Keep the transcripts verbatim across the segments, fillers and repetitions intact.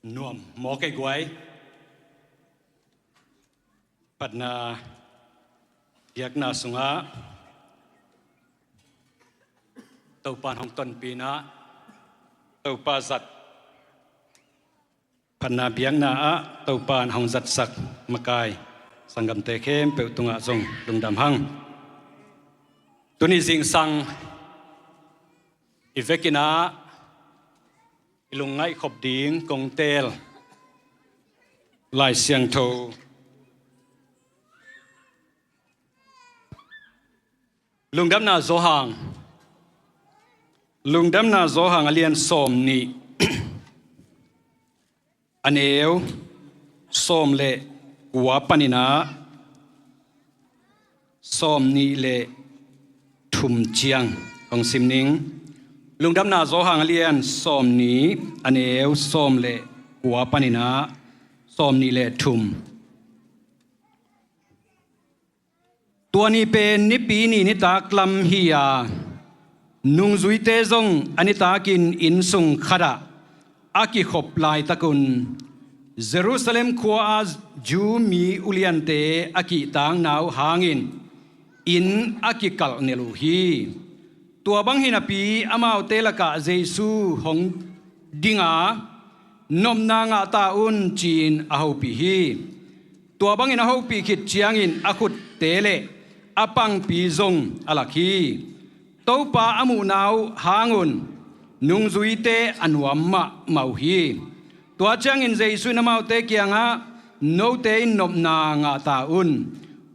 Nuam mawk ei guai. Phatna biakna sungah Topa in hong tonpih in ah, Topa zat phatna biakna ah Topa in hong zatsak makai sanggamte khempeuh tungah zong lungdam hang. Tuni zingsang i vekin ah i lungngaih khop ding kong teel Lai Siangtho Lungdamna Johan, Lungdamna Johan a lian sawm nih, a neu sawm le kua panin ah sawm nih le thum ciang hong sim ning. Lungdamna Johan a lian sawm nih, a neu sawm le kua panin ah sawm nih le thum. Tua ni pen Nipi ni nitak lam hi a, nungzuite zong a nitakin inn sung khatah a kikhop laitakun, Jerusalem khua-ah Jew mi uliante a kihtakna uh hangin inn a kikalhnel uh hi. Tua bang hi napi amaute lakah Jesu hong ding a, nopna ngah ta un, ci-in a hopih hi. Tua bangin a hopih khit ciangin a khutte le a pangpi zong a lak hi. Topa a muhna uh hangun nungzuite a nuam mahmah uh hi. Tua ciangin Jesu in amaute kiangah, note in nopna ngah ta un.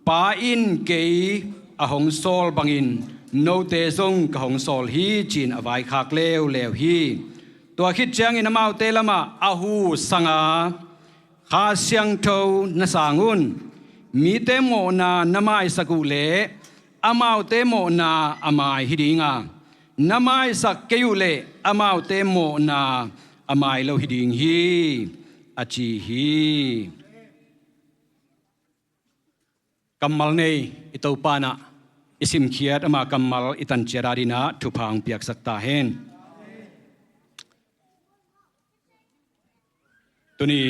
Pa in kei a hong sawl bangin note zong ka hong sawl hi, ci-in a vaikhak leuleu hi. Tua khit ciangin amaute lamah a hu sang a, Kha Siangtho na sang un. Mite mawhna na maisak uh leh amaute mawhna a mai hi ding a, na maisak kei uh leh amaute mawhna a mai lo hi ding hi, a ci hi. Kammal nei i Topa in ah i simkhiat ama kammal i tanciat adingin ah thupha hong piaksak ta hen. Tuni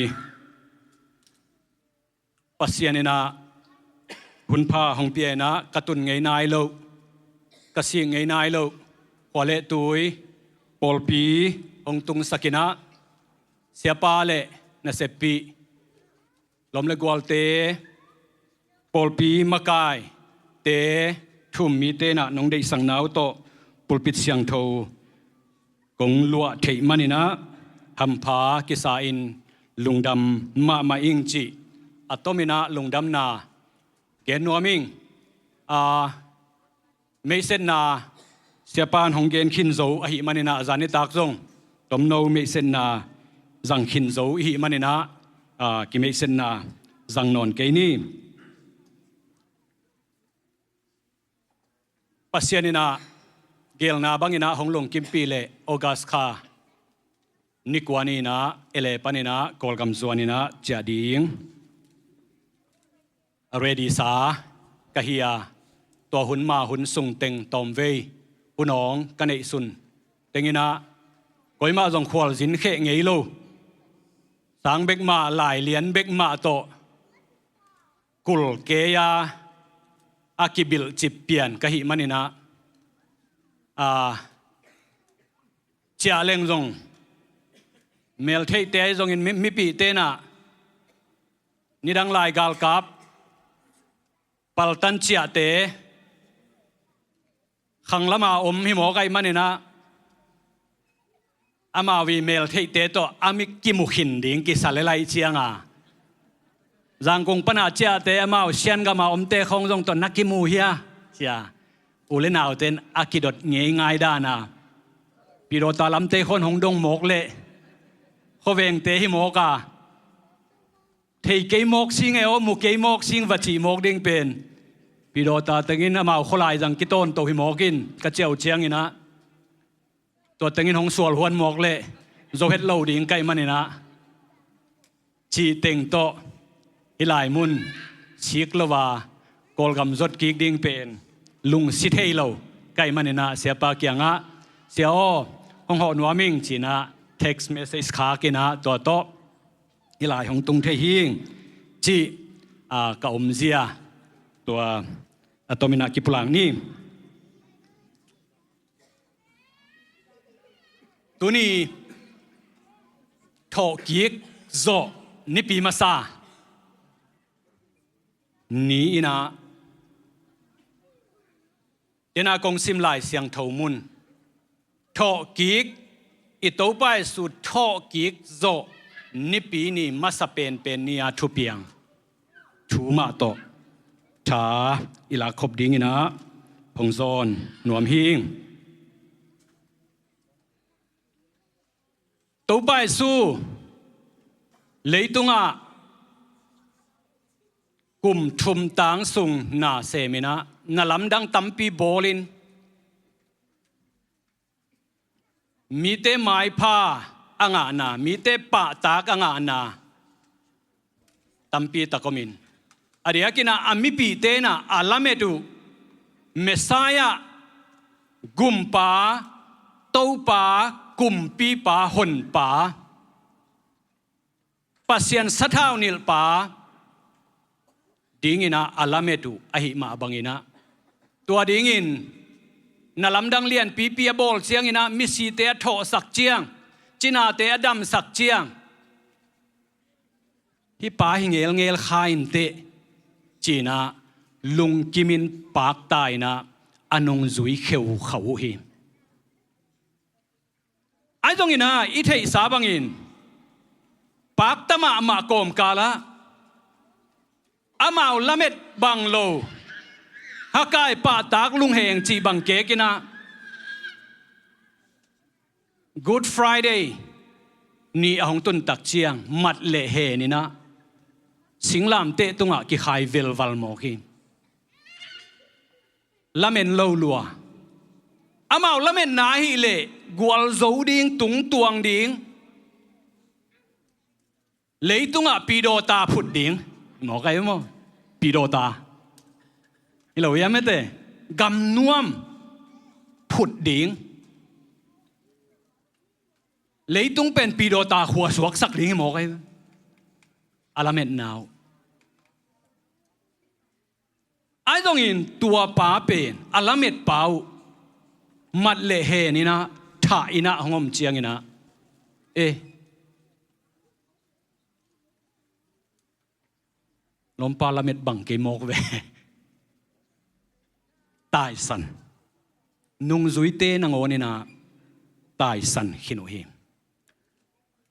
Pasian in ah hunpha hong pia in ah ka tun ngei nai loh, ka sik ngei nai loh khua le tui, pawlpi hong tungsak in ah, siapa le naseppih, lawm le gualte, pawlpi makaite, thu-um mite in ah nong deihsakna uh tawh pulpit siangtho kong luah theih manin ah hampha kisa-in lungdam mahmah ing cih a tomin ah lungdamna gen nuam ing. A, meihsetna siapa in hong gen khin zo ahih manin ah, zan nitak zong tomno meihsetna zang khin zo i hih manin ah, a, kimeihsetna zang nawn kei ni. Pasian in ah geelna bangin ah hong lungkimpih leh August kha ni kua ni-in ah ele panin ah Kawlgam zuanin ah ciah ding a ready sa ka hi a, tua hun ma hun sung teng tawmvei hun awng ka neihsun tengin ah koimah zong khualzin kheh ngei lo, sang bek mah, lai lian bek mah tawh kul kei a, a kibilhcip pian ka hih manin ah, a, ciah leng zong, meltheihte ahi zongin mi, mipihte in ah nidang lai galkap paltan ciahte khang lama om hi mawk ahih manin ah, amau i meltheihte tawh a mi kimu khin ding kisa le lai ciang a, Zangkong pana ciahte amau Siangam a omte khawng zong tawh na kimu hia, cia u le naute in a kidot ngeingai dan a, Pidawta lamte khawng hong dong mawk leh khuavengte hi mawk a, thei kei mawk sing e aw, mu kei mawk sing va cih mawk ding pen Pidawta tengin amau khualai zang kitawnto hi mawk in ka ciah uh ciangin ah, tua tengin hong sual huan mawk leh zo het lo ding ka hih manin ah, cih teng tawh hih lai mun sik lo a Kawlgam zot kik ding pen lungsi thei lo ka hih manin ah, siapa kiangah, "Sia aw, hong hawh nuam ing," ci-in ah text message khak in ah, tua tawh hih lai hong tung thei hing cih, a, ka omzia tua a tomin ah kipulak ni. Tuni thawhkik zawh nipi masa ni-in ah, tena kong sim Lai Siangtho mun, thawhkik, i Topa Jesu thawhkik zawh nipi ni masa penpen ni-a thupiang thu mah tawh tha i lak khop dingin ah hong zawn nuam hing. Topa Jesu leitungah kum thum tang sung na semin ah, na lamdang tampi bawlin, mite maipha a ngahna, mite pahtak a ngahna tampi tak omin, a diakin ah a mipihte in ah a lamet uh Messiah, Gumpa, Topa, Kumpipa, Honpa, Pasian sathau nilhpa dingin ah a lamet uh ahih mah bangin ah, tua dingin na lamdang lianpipi a bawl ciangin ah, misite a thawhsak ciang, cinate a damsak ciang, hih pa hi ngelngel kha inteh, ci-in ah lungkimin pakta in ah a nungzui kheukhau uh hi. Ahi zongin ah i theihsa bangin pakta mahmah kawmkal ah amau lamet bang lo, hakai pahtak lungheng cih bang kekin ah, Good Friday ni a hong tun tak ciang mat le hen in ah singlamteh tungah kikhai velval mawk hi. Lamen lo lua. Amau lametna ahih leh gualzo ding, tungtuang ding, leitungah pidawta phut ding. Mawk ahi maw? Pidawta. Hi lo hiam, mete? Gamnuam phut ding. Leitung pen pidawta khua suaksak ding hi mawk ahi. A lametna uh. Ahi zongin tua pa pen, a lametpa uh mat le hen in ah, thah in ah hong om ciangin ah, eh, lawmpa lamet bang kei mawk ve. Taisan. Nungzuite nangawn in ah taisan khin uh hi.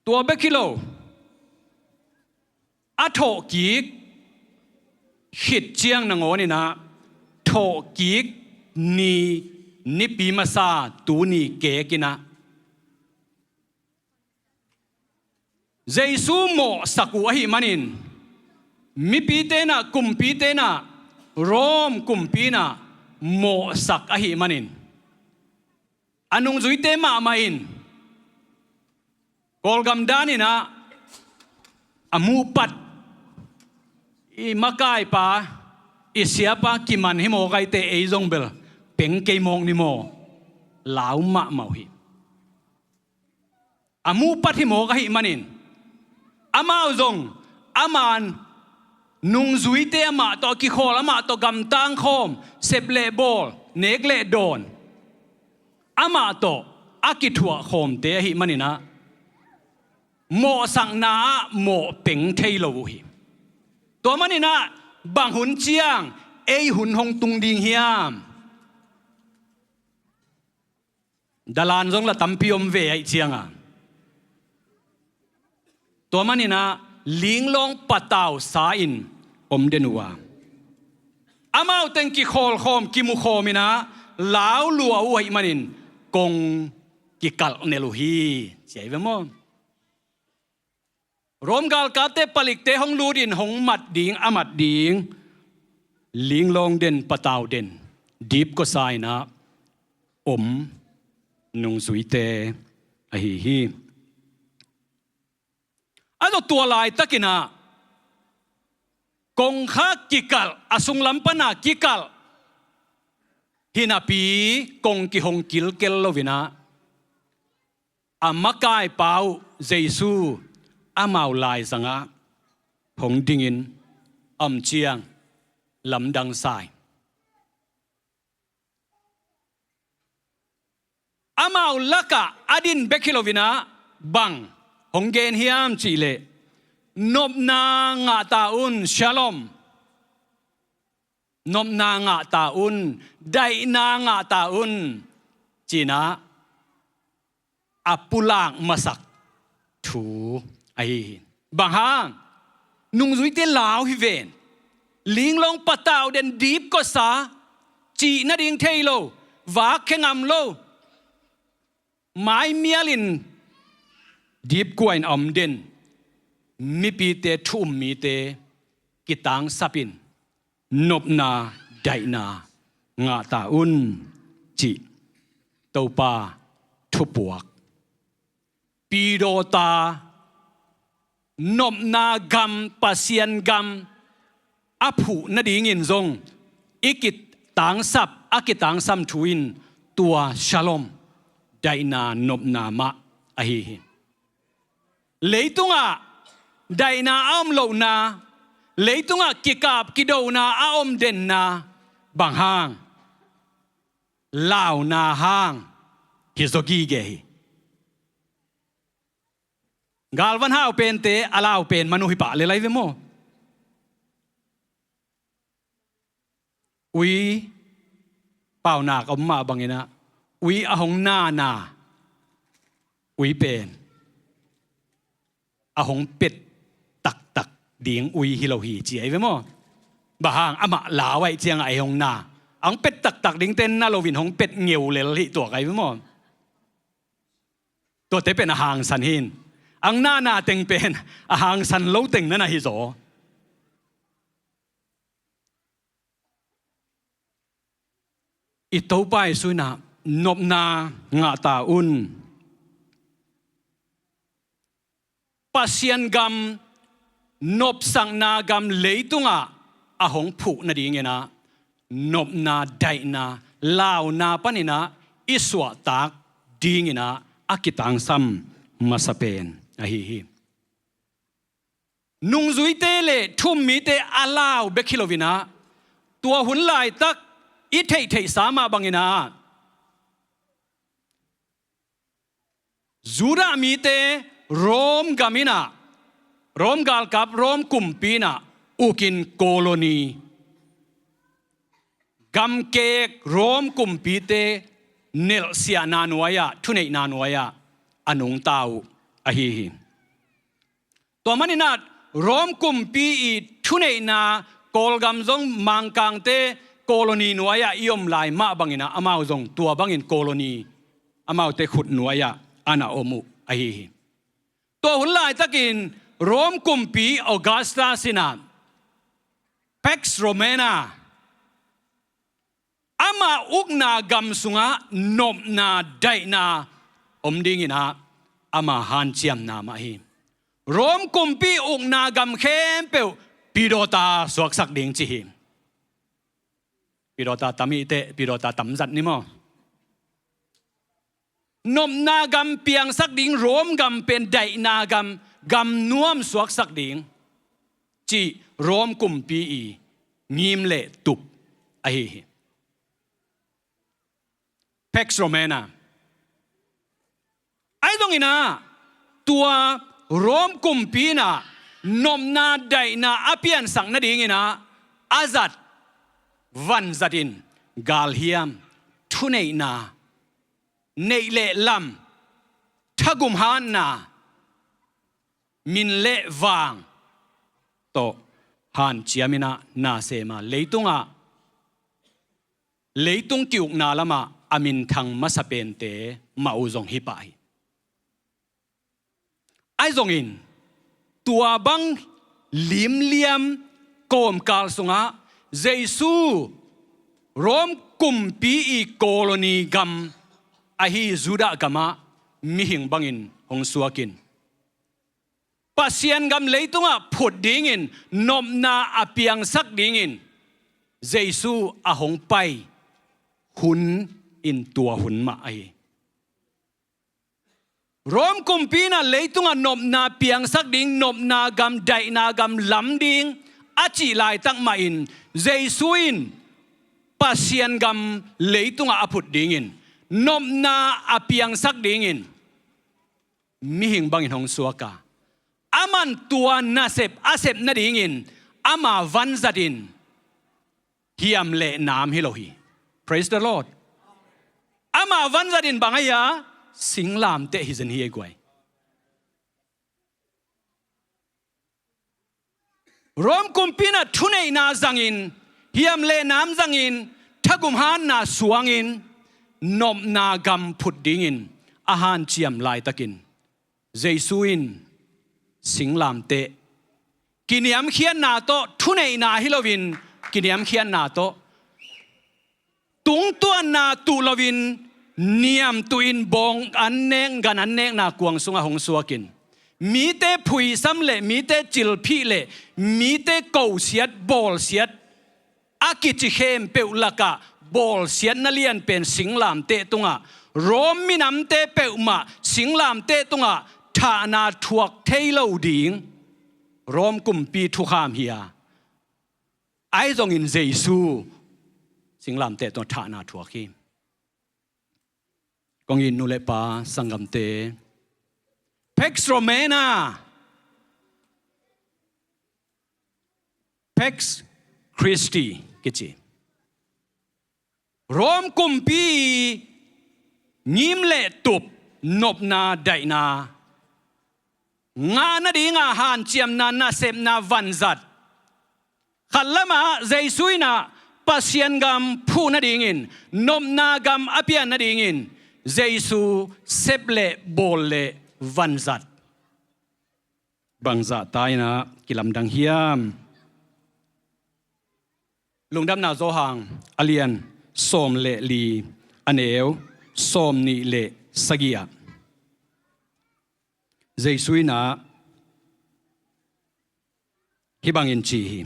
Tua bek hi lo, a thawhkik khit ciang nangawn in ah, thawhkik ni, nipi masa tuni kekin ah, Jesu mawhsak uh ahih manin, mipite in ah, kumpite in ah, Rom kumpi in ah mawhsak ahih manin, a nungzuite mahmah in, Kawlgam dan in ah, a muhpat, i makaipa, i siapa kiman hi mawk ahih teh, ei zong bel peng kei mawk ni maw, lau mahmah uh hi. A muhpat hi mawk ahih manin, amau zong, aman nungzuite amah tawh kikhawl, amah tawh gamtang khawm, sep le bawl, nek le dawn, amah tawh a kithuah khawmte ahih manin ah, mawhsakna ah mawh peng thei lo uh hi. Tua manin ah, bang hun ciang ei hun hong tung ding hiam? Dalan zong la tampi om ve ahih ciang a, tua manin ah linglawng patausa in om den uh a, amau teng kikhawlkhawm, kimukhawm in ah, lau lua uh ahih manin kong kikalh nel uh hi, ci ahi ve maw? Rom galkapte, palikte hong lut in hong mat ding, a mat ding, linglawng den, patau den, dipkuasa in ah om nungzuite ahi hi. A zawh tua laitakin ah, kongkhak kikalh, a sunglam pan a kikalh hi napi, kong kihong kilkel lo in ah, a makaipa uh Jesu amau laizangah hong dingin a om ciang lamdang sa hi. Amau lakah a din bek hi loinah bang hong gen hiam cihleh, nopna ngah ta un, shalom. Nopna ngah ta un, daihna ngah ta un, cinah a pulak masak thu ahi hi. Bang hang? Nungzuite lau hi ven. Linglawng patau den, dipkuasa, cih nading thei lo, vak khe ngam lo, maimialin dipkuain a om den mipite, thu um mite kitangsapin nopna, daihna ngah ta un, cih Topa thupuak. Pidawta nopna gam, Pasian gam a phuh nadingin zong i kitangsap, a kitangsam thu in tua shalom, daihna, nopna mah ahi hi. Leitungah daihna a om lohna, leitungah kikap kidona a om denna bang hang? Launa hang hi zaw gige hi. Galvan hau pente a lau pen man uh hi pah lel lai ve maw? Ui paunak a om mah banginah ui a hong nana ui pen a hong pet taktak ding ui hi lo hi, ci ahi ve maw? Bang hang? Amah lau ahih ciangah a hong na, a hong pet taktak dingte na loin hong pet ngeu lel hi tuak ahi ve maw? Tuate pen a hangsan hi. A hong nana teng pen a hangsan lo teng na na hi zaw. I Topa Jesu inah nopna ngah ta un. Pasian gam, nopsakna gam leitungah a hong phuh nadinginah nopna, daihna, launa paninah i suahtak dinginah a kitangsam masa pen ahi hi. Nungzuite le thu um mite a lau bek hi loinah tua hun laitak i theihtheihsa mah banginah Judah mite Rom gam inah, Rom galkap, Rom kumpi inah ukin colony, gamkek Rom kumpite nelhsiahna nuai-ah, thuneihna nuai-ah a nungta uh ahi hi. Tua maninah Rom kumpi i thuneihna, Kawlgam zong Mangkangte colony nuai-ah i om lai mah banginah amau zong tua bangin colony, amaute khut nuai-ah a na om uh ahi hi. Tua hun laitakin Rom kumpi Augustus inah Pax Romana, ama ukna gam sungah nopna, daihna om dinginah ama hanciamna mah hi. Rom kumpi ukna gam khempeuh pidawta suaksak ding ci hi. Pidawta tam hi teh, pidawta tam zat ni maw? Nopna gam piangsak ding, Rom gam pen daihna gam, gam nuam suaksak ding, cih Rom kumpi i ngim le tup ahi hi. Pax Romana. Ahi zonginah tua Rom kumpi inah nopna, daihna a piansak nadinginah a zat, vanzatin galhiam, thuneihna, neih le lam, thagum hatna, min le vang tawh hanciaminah nasema leitungah, leitung ki-ukna lamah a minthang masa pente mah uh zong hi pah hi. Ahi zongin tua bang limliam kawmkal sungah Jesu Rom kumpi i colony gam ahi Judah gamah mihing bangin hong suakin Pasian gam leitungah phut dingin nopna a piangsak dingin Jesu a hong pai hun in tua hun mah ahi. Rom kumpi in ah leitungah nopna piangsak ding, nopna gam, daihna gam lam ding a cih laitak mahin Jesu in Pasian gam leitungah a phut dingin, nopna a piangsak dingin mihing bangin hong suak a, aman tua nasep a sep nadingin ama vanzat in hiam le nam hi lo hi. Praise the Lord. Ama vanzat in bang ahi a, singlamteh hi zen hi ei guai. Rom kumpi in ah thuneihna zangin, hiam le nam zangin, thagum hanna suangin, nopna gam phut dingin a hanciam laitakin Jesu in singlamteh, kiniamkhiatna tawh, thuneihna hi loin kiniamkhiatna tawh, tungtuanna tuh loin niamtuhin bawng an nek, gan an nekna kuang sungah hong suakin, mite phuisam le mite cilphih le mite kosiat bawlsiat a kici khempeuh lakah bawlsiatna lianpen singlamteh tungah, Rom minamte peuhmah singlamteh tungah thahna thuak thei lo ding Rom kumpi thukham hi a, ahi zongin Jesu singlamteh tungah thahna thuak hi. Kong it nu le pa sanggamte, Pax Romana, Pax Christi kici, Rom kumpi ngim le tup, nopna, daihna ngah nadinga hanciamna, nasepna vanzat. Khat lamah Jesu in ah Pasian gam phuh nadingin, nopna gam a pian nadingin Jesu sep le bawl le vanzat bangzah ta in ah kilamdang hiam? Lungdamna Johan a lian sawm le li, a neu sawm nih le sagih ah Jesu in ah hih bangin ci hi.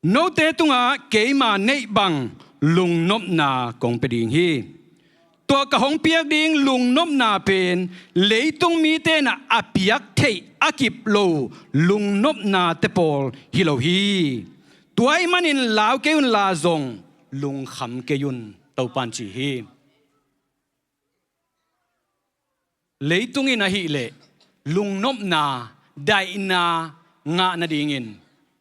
Note tungah keima neih bang lungnopna kong pia ding hi. Tua ka hong piak ding lungnopna pen leitung mite in ah a piak theih a kip lo lungnopnate pawl hi lo hi. Tua ahih manin lau kei un la zong lungkham kei un, Topan ci hi. Leitung in ahih leh lungnopna, daihna ngah nadingin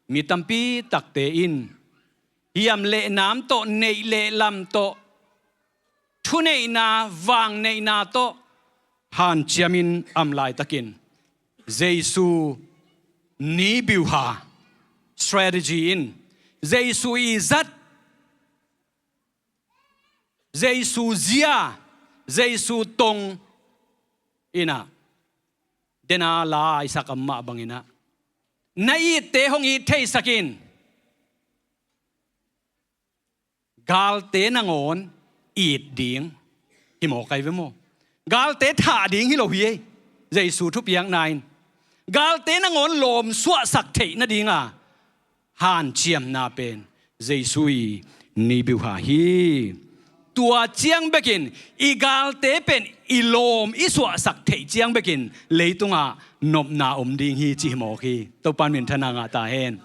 mi tampi takte in hiam le nam tawh, neih le lam tawh, thuneihna, vangneihna tawh hanciamin a om laitakin Jesu ni biuha, strategy in, Jesu i zat, Jesu zia, Jesu tong in ah, den a la a i sak a mah bangin ah, na itte hong it theisak in. Galte nangawn it ding hi mawk ai ve maw? Galte thah ding hi lo hi ei. Jesu thupiakna in galte nangawn lawm suahsak theih nadinga hanciamna pen Jesu i ni biuha hi. Tua ciang bekin i galte pen i lawm i suahsak theih ciang bekin leitungah nopna om ding hi ci hi mawk hi. Topan minthanna ngah ta hen.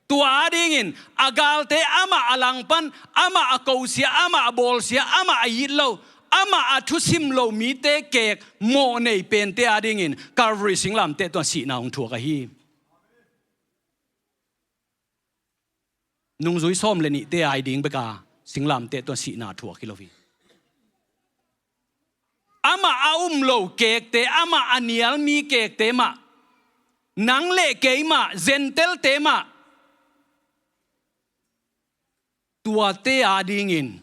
Tua adingin a galte amah a langpan, amah a kosia, amah a bawlsia, amah a it lo, amah a thusim lo mite kek mawhnei pente adingin Calvary singlamteh tungah sihna hong thuak ahi. Nungzui sawm le nihte a ding beka singlamteh tungah sihna thuak hi lo hi. Amah a um lo kekte, amah a nial mi kekte mah, nang le kei mah, Gentile-te mah, tuate adingin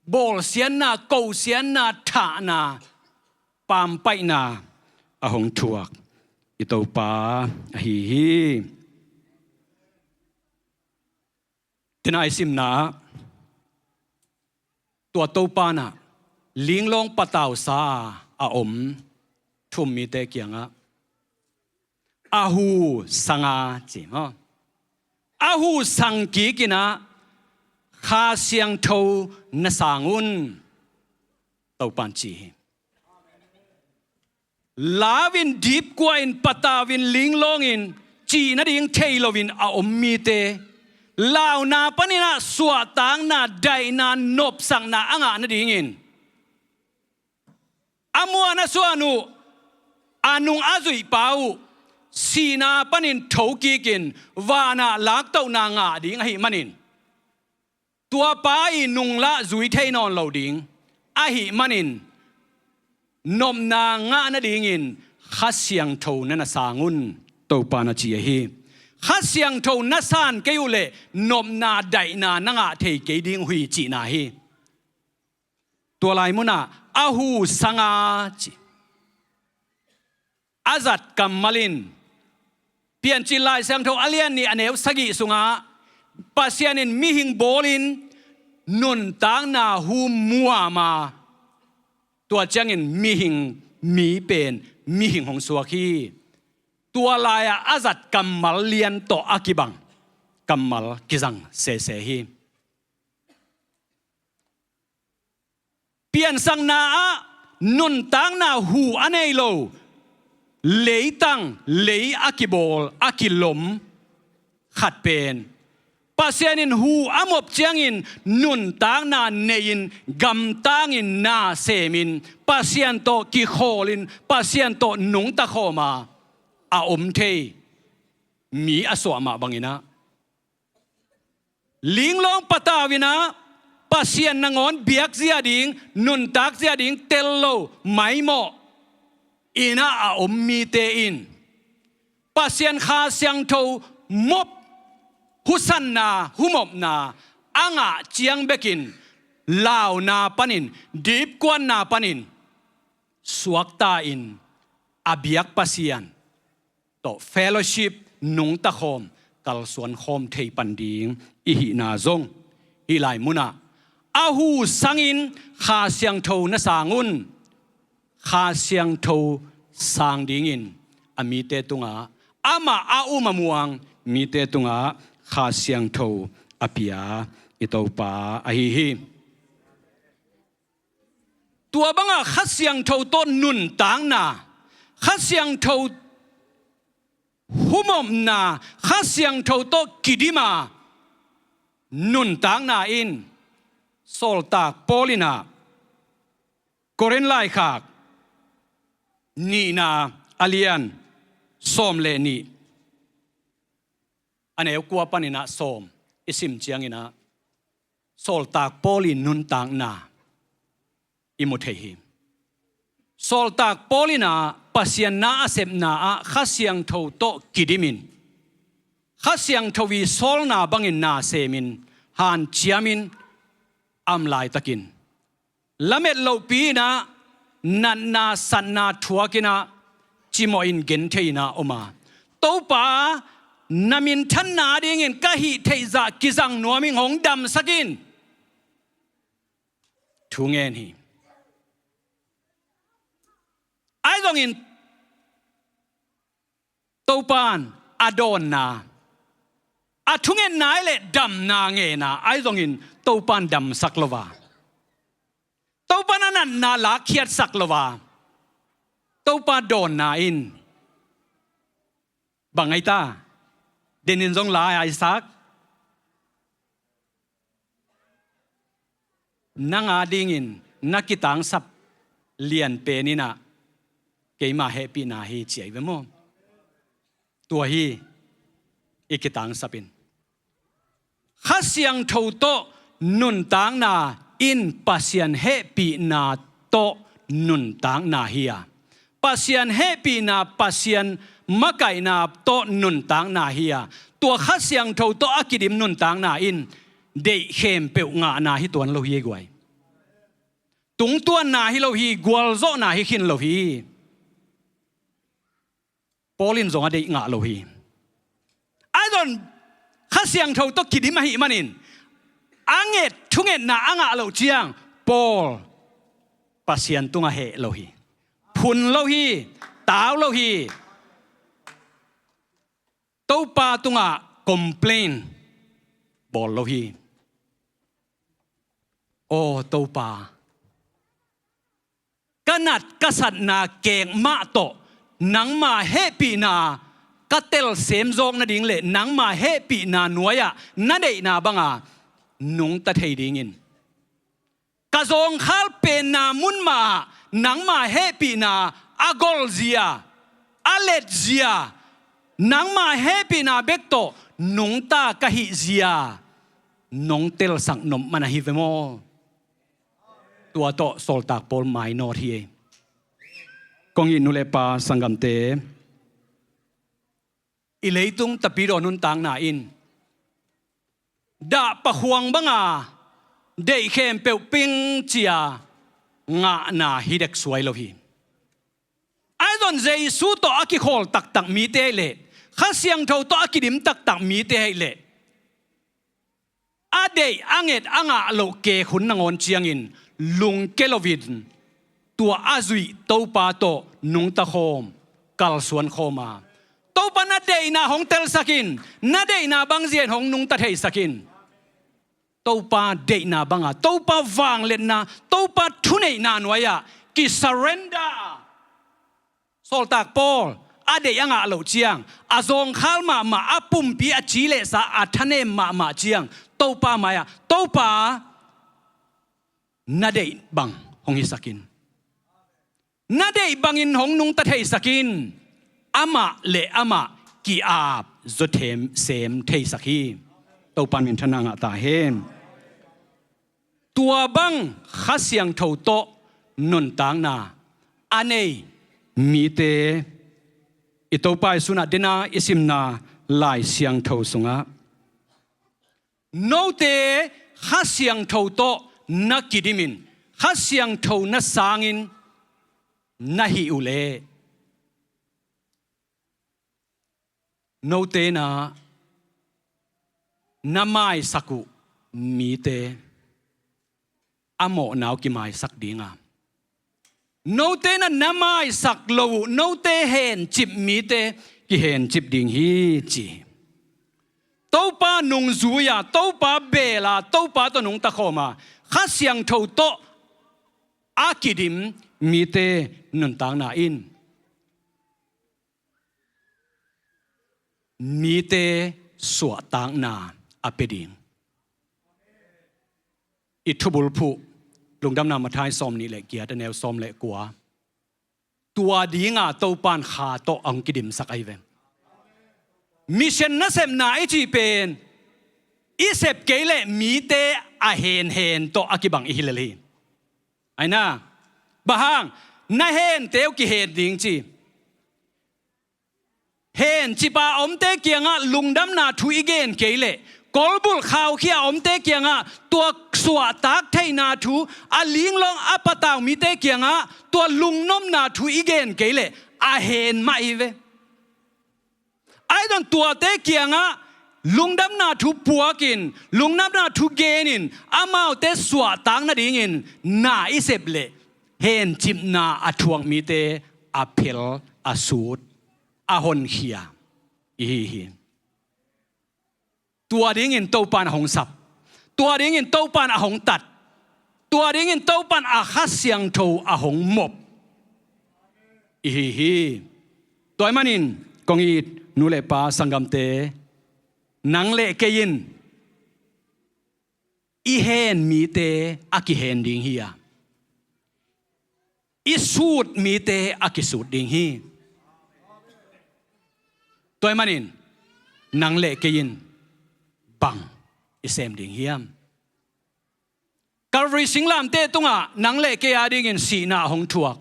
bawlsiatna, kosiatna, thahna, pampaihna a hong thuak i Topa ahi hi. Tena i simna ah tua Topa in ah linglawng patausa a om thu-um mite kiangah a hu sang a ci maw? A hu sang kik in ah Kha Siangtho na sang un, Topan ci hi. Lau-in, dipkua-in, patau-in, linglawng-in, cih nading thei loin a om mite, launa panin ah suahtakna, daihna, nopsakna a ngah nadingin a muan a suan uh, a nung a zuihpa uh sihna panin thokikin vanah laktohna ngah ding ahih manin, tua pa ii nung lah zui thei nawn lo ding ahih manin, nopna ngah nadingin Kha Siangtho na na sang un, Topa na ci ahi. Kha Siangtho na san kei uh leh nopna, daihna na ngah thei kei ding uh hi cihna hi. Tua lai munah a hu sanga ci, a zat kammal in, Piancil Lai Siangtho a lian nih, a neu sagih sungah, Pasian in mihing bawlin nuntakna hu muam a, tua ciangin mihing, mi pen mihing hong suak hi. Tua lai-ah a zat kammal lian tawh a kibang kammal kizang sese hi. Piansakna ah nuntakna hu a nei lo, leitang, lei a kibawl, a kilom khat pen, Pasian in hu a mop ciangin nuntakna nei-in, gamtangin, na semin, Pasian tawh kikhawlin, Pasian tawh nungta khawm a, a om thei mi a suah mah bangin ah, linglawng patau-in ah, Pasian nangawn biak zia ding, nuntak zia ding tel lo, maimawh in ah a om mite in, Pasian Kha Siangtho mop, husanna, humopna a ngah ciang bekin, launa panin, dipkuanna panin suakta-in, a biak Pasian tawh fellowship, nungta khawm, kalsuan khawm thei pan ding i hihna zong, hih lai munah a hu sangin Kha Siangtho na sang un. Kha Siangtho sang dingin a mite tungah, amah a um a muang mite tungah Kha Siangtho a pia i Topa ahi hi. Tua bangah Kha Siangtho tawh nuntakna, Kha Siangtho humopna, Kha Siangtho tawh kidim a nuntakna in, sawltak Paul in ah Korin laikhak nihna a lian sawm le nih, a neu kua panin ah sawm i sim ciangin ah, sawltak Paul ii nuntakna i mu thei hi. Sawltak Paul in ah Pasian na a sepna ah Kha Siangtho tawh kidimin, Kha Siangtho ii sawlna bangin na semin, hanciamin a om laitakin, lamet lohpi-in ah, natna satna thuakin ah, cimawhin genthei-in ah om a, Topa, na minthanna dingin ka hih theih zah kizang nuam ing, hong damsak in, thu ngen hi. Ahi zongin Topa'n a dawnna, a thungetna ahih leh damna ngen a, ahi zongin Topa'n damsak lo a, Topa'n a natna lakkhiatsak lo a, Topa dawnna in, bang ai ta, denin zong lai ai sak, nang a dingin na kitangsap lianpen in ah keima hehpihna hi, ci ahi ve maw? Tua hi, i kitangsap in. Kha Siangtho tawh nuntakna in Pasian hehpihna tawh nuntakna hi a, Pasian hehpihna, Pasian makaihna tawh nuntakna hi a, tua Kha Siangtho tawh a kidim nuntakna in deih khempeuh ngahna hi tuan lo hi, guai. Tungtuanna hi lo hi, gualzawhna hi khin lo hi. Paul in zong a deih ngah lo hi. Ahi zong Kha Siangtho tawh kidim ahih manin, a nget, thungetna a ngah loh ciang, Paul Pasian tungah heh lo hi. Phun lo hi, tau lo hi. Topa tungah complain bawl lo hi. Aw Topa, ka nat ka satna kek mah tawh nangma hehpihna ka telsemzawk nading le nangma hehpihna nuai-ah na deihna banga nungta thei dingin, ka zawngkhal penna mun mahah nangma hehpihna a golzia, a letzia, nangma hehpihna bek tawh nungta ka hihzia nong telsak nop man ahi ve maw? Tua tawh Sawltak Paul mainawt hi ei. Kong it nu le pa sanggamte, i leitung tapidaw nuntakna in dah pakhuang banga deih khempeuh ping cia ngahna hi dek suai lo hi. Ahi zong Jesu tawh a kikhawl taktak mite ahih leh, Kha Siangtho tawh a kidim taktak mite ahih leh, a deih a nget a ngah loh kek hun nangawn ciangin lungke loin tua a zuih Topa tawh nungta khawm, kalsuan khawm a, Topa na deihna hong telsak in, na deihna bangzia in hong nungta theisak in. Topa deihna banga, Topa vangliatna, Topa thuneihna nuai-ah kisurrender a, Sawltak Paul a deih a ngah loh ciang, a zawngkhal mahmah, a pumpi a ci le sa a thanem mahmah ciang Topa mai-ah, Topa, na deih bang hong hisak in, na deih bangin hong nungta theisak in, amah le amah ki-ap zawthem sem theisak hi. Topa in minthanna ngah ta hen. Tua bang Kha Siangtho tawh nuntakna a nei mite, i Topa i sunah dena i simna Lai Siangtho sungah, note Kha Siangtho tawh na kidimin, Kha Siangtho na sangin na hih uhleh, note na, na maisak uh mite a mawhna uh kimaisak dinga, note na, na maisak lo uh, note hencip mite kihencip ding hi ci hi. Topa nungzui-a, Topa beel a, Topa tawh nungta khawm a, Kha Siangtho tawh a kidim mite nuntakna in mite suahtakna a pia ding. I thubulphuh, Lungdamna Matthai sawmnih le giat, a neu sawm le kua. Tua dinga Topa in Kha tawh a hong kidimsak ahi ve. Mission nasepna i cih pen i sep kei leh mite a henhen tawh a kibang i hi lel hi. Aina, bang hang, na hente uh kihen ding ci. Hencip a omte kiangah lungdamna thu i gen kei leh, kolbulh khaukhia a omte kiangah tua suahtak theihna thu, a linglawng a patau mite kiangah tua lungnopna thu i gen kei leh a hen mah hi ve. Ahi zong tuate kiangah lungdamna thu puakin, lungdamna thu genin, amaute suahtak nadingin na i sep leh hencipna a thuak mite a phel, a sut, a honkhia i hi hi. Tua dingin Topa in a hong sap, tua dingin Topa in a hong tat, tua dingin Topa in a Kha Siangtho a hong mop i hi hi. Tua ahih manin kong it nu le pa sanggamte, nang le kei in i hen mite a kihen ding hi a, i sut mite a kisut ding hi. Tua ahih manin nang le kei in bang i sem ding hiam? Calvary singlamteh tungah nang le kei adingin sihna a hong thuak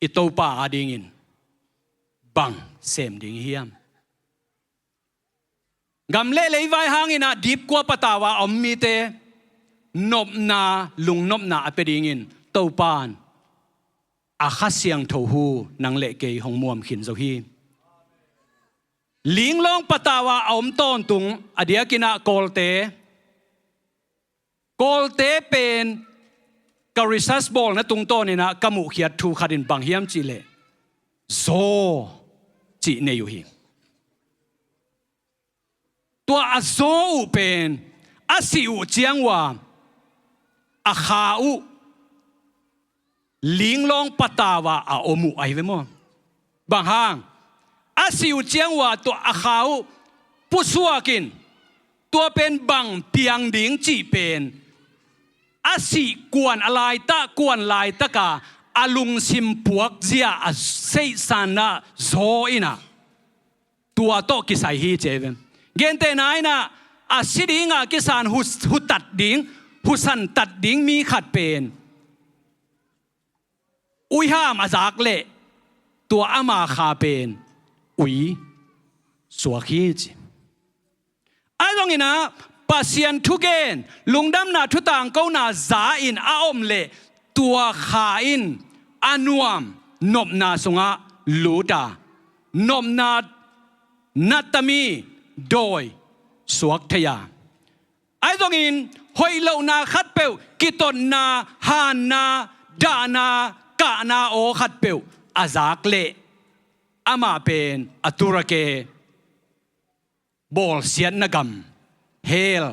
i Topa adingin bang sem ding hiam? Gam le leivai hangin ah dipkua patau a om mite nopna, lungnopna a pia dingin Topa in a Kha Siangtho hu nang le kei hong muam khin zo hi. Linglawng patau a a om tawntung, a diakin ah Kawlte, Kawlte pen ka research bawlna tungtawnin ah ka muhkhiat thu khat in bang hiam cih leh, zaw cih nei uh hi. Tua a zaw uh pen a sih uh ciang uh a, a kha uh, linglawng patau a a om uh ahi ve maw? Bang hang? A sih uh ciang uh a tua a kha uh pusuak in, tua pen bang piang ding cih pen a sih kuan a laitak, kuan laitaka a lungsim puakzia a seihsanna zaw in ah tua tawh kisai hi ci hi ve. Gentehna in ah a si dinga kisan hu, hutat ding, husan tat ding mi khat pen uiham a zak leh tua ama kha pen ui suak hi ci. Ahi zongin ah Pasian thugen, lungdamna thutangkona za in a om leh tua kha in a nuam nopna sungah lut a, nopna nattami dawi suak thei a, ahi zongin hoih lohna khatpeuh, kitotna, hanna, dahna, kahna aw khatpeuh a zak leh amah pen a turake bawlsiatna gam, hell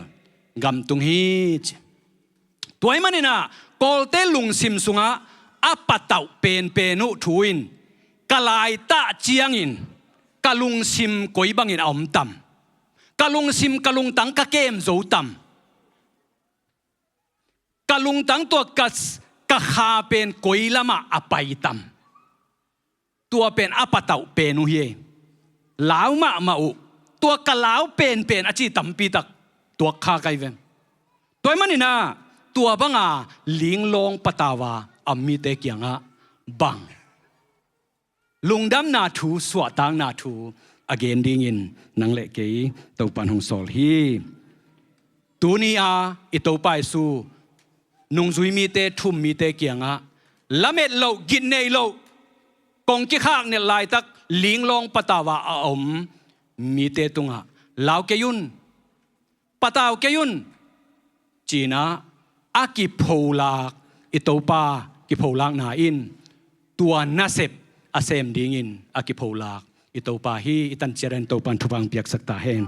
gam tung hi ci. Tua ahih manin ah Kawlte lungsim sungah a patauh penpen uh thu in, ka laitak ciangin ka lungsim koi bangin a om tam? Ka lungsim, ka lungtang ka kem zo tam? Ka lungtang tua ka, ka kha pen koi lamah a pai tam? Tua pen a patauh pen uh hi. Lau mahmah uh. Tua ka lau penpen a ci tampi tak tuak kha kai ve. Tua ahih manin ah tua banga linglawng patau a a mite kiangah bang lungdamna thu, suahtakna thu a gen dingin nang le kei Topan hong sawl hi. Tuni a i Topa Jesu nungzui mite, thum mite kiangah lamet loh, gitnei loh, kong kikhak nelh laitak linglawng patau a a om mite tungah lau kei un, patau kei un, ci-in ah a kipholak i Topa kipholakna in tua nasep a sem dingin a kipholak i Topa hi. I tan ciat in Topan thupha piaksak ta hen.